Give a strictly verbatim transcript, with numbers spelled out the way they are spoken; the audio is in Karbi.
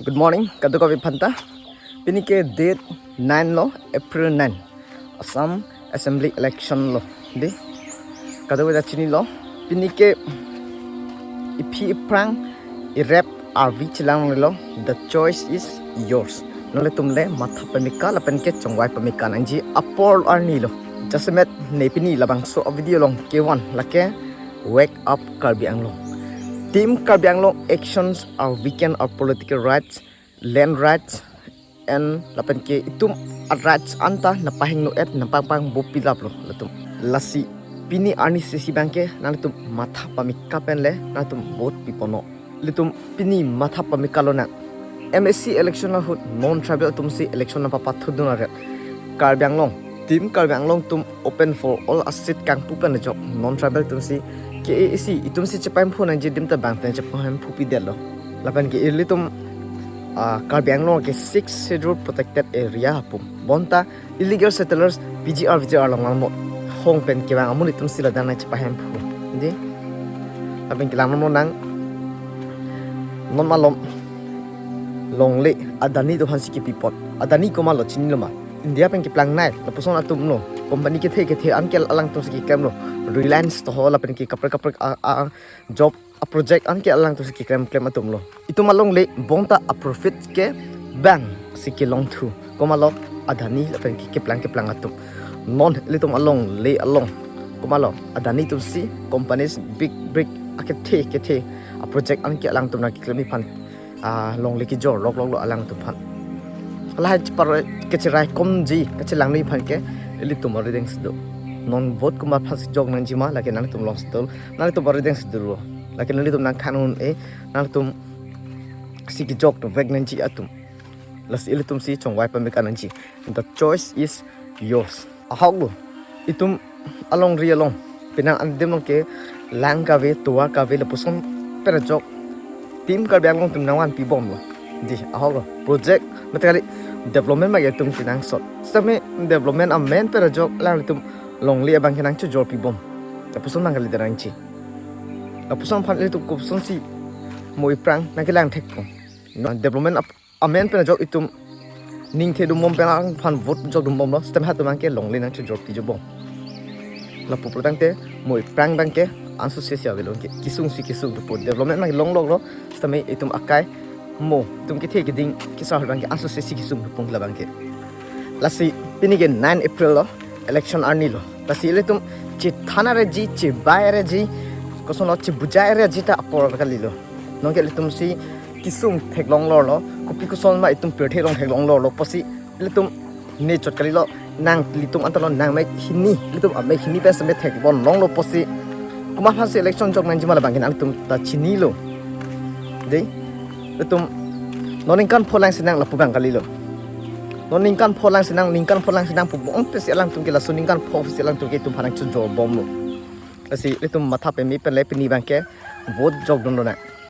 Good morning, kadokave aphanta. Pini ke date nine lo, April nine. Assam Assembly election lo. Dei, kadokave ta chinilo. Pini ke iphi iphrang irep arvi chelang lo. The choice is yours. Nanglitum le matha pameka lapen ke chongvai pameka nangji apor arni lo. Jasemet ne pini labangso video along kevan lake Wake Up Karbi Anglong. Team Karbi Anglong actions are weaken our political rights, land rights, and lapen ke itum a-rights anta napahingno-et napangpang bo pilap lo latum. Lasi pini arni sesi abangke nangtum matha pameka pen le nangtum vote piponnon. Ilitum pini matha pameka lonang. M A C election ahut non-tribal atumsi election nangpapathudun aret. Karbi Anglong, Team Karbi Anglong atum open for all a-seat kangpu pen ajok non-tribal atumsi K A A C itumsi chepahemphu nangji adim ta bang pen chepahemphu pidetlo. Lapen ke ilitum, ah, Karbi Anglong ke Sixth Schedule protected area apum. Bonta illegal settlers P G R V G R along langno hong pen kevang amonit atumsi ladak nangchepahemphu. Dei, lapen ke langno nang non malom longle Adani atum aphansi kipipon. Adani komatlo chinilo ma? India pen keplangnei lapuson atum lo. Company kethe kethe anke alangtumsi keklemlo. Reliance to ho lapen ke kaprek kaprek a, a, a job a-project anke alangtumsi keklem klem atum lo. Itum alongle bonta a-profit ke bangsi kelongthu. Komatlo? Adani lapen ke keplang keplang atum. Non ilitum alongle along, komatlo? Adani atumsi companies big big akethe kethe a-project anke alangtum nangkeklemji aphan, ah, longle kejor lok lok lo alangtum aphan. Lahai chepar kecherai komji kachelangji aphan ke ilitum arideng si do. Non vote komat aphansi jok nangji ma, lake nangtum along si do, nangtum arideng si dolo. Lake nangtum nangkhan un-e, nangtumsi kejok vek nangji atum. Lasi ilitumsi chongvai pameka nangji. The choice is yours. Ahok lo. Itum alongri along, penang adim along ke lang kave, tovar kave lapuson pen ajok Team Karbi Anglong atum nangvanpibomlo. Dei, ahok lo. Project mate kali development ma itum kenangsot. Sitame development amen pen ajok alanglitum longle abangke nangchojor pibom. Lapuson abang kalidet nangji. Lapuson aphan ilitum kopusonsi mo iphrang nangkelang thekpo? No, development ap-, amen pen ajok itum ningthe dumbom pen aphan vote jok dumbomlo, sitame hatum abangke longle nangchojor pijobom. Lapu pulotangte mo iphrang abangke anso sesi avelo ke, kesungsi kesung thupo. Development abang longlok lo, sitame itum akai mo itum kethe keding kesar abangke anso sesi kesung thupong labangke. Lasi pini ke nine April lo, election arni lo. Lasi ilitum chethan areji, chebai areji, kosonlo, chebujai areji ta apor kalilo. Nonke ilitumsi kesung theklong lorlo, kopi koson ma itum pirthe long theklong lorlo pusi ilitum ne chot kalilo, nanglitum anta lo nangmek hini, ilitum amek hini pen sitame thekbon longlo pusi. Komat aphansi election jok nangji ma labangke nangtum ta chinilo. Dei, ilitum non ningkan pho lang si nang lapu abang kalilo. Non ningkan pho lang si nang, ningkan pho lang si nang pubong pensi alangtum ke laso ningkan pho si alangtum ke itum aphan nangchojorbomlo. Lasi ilitum matha pame pen le pini abangke vote jokdun lonang.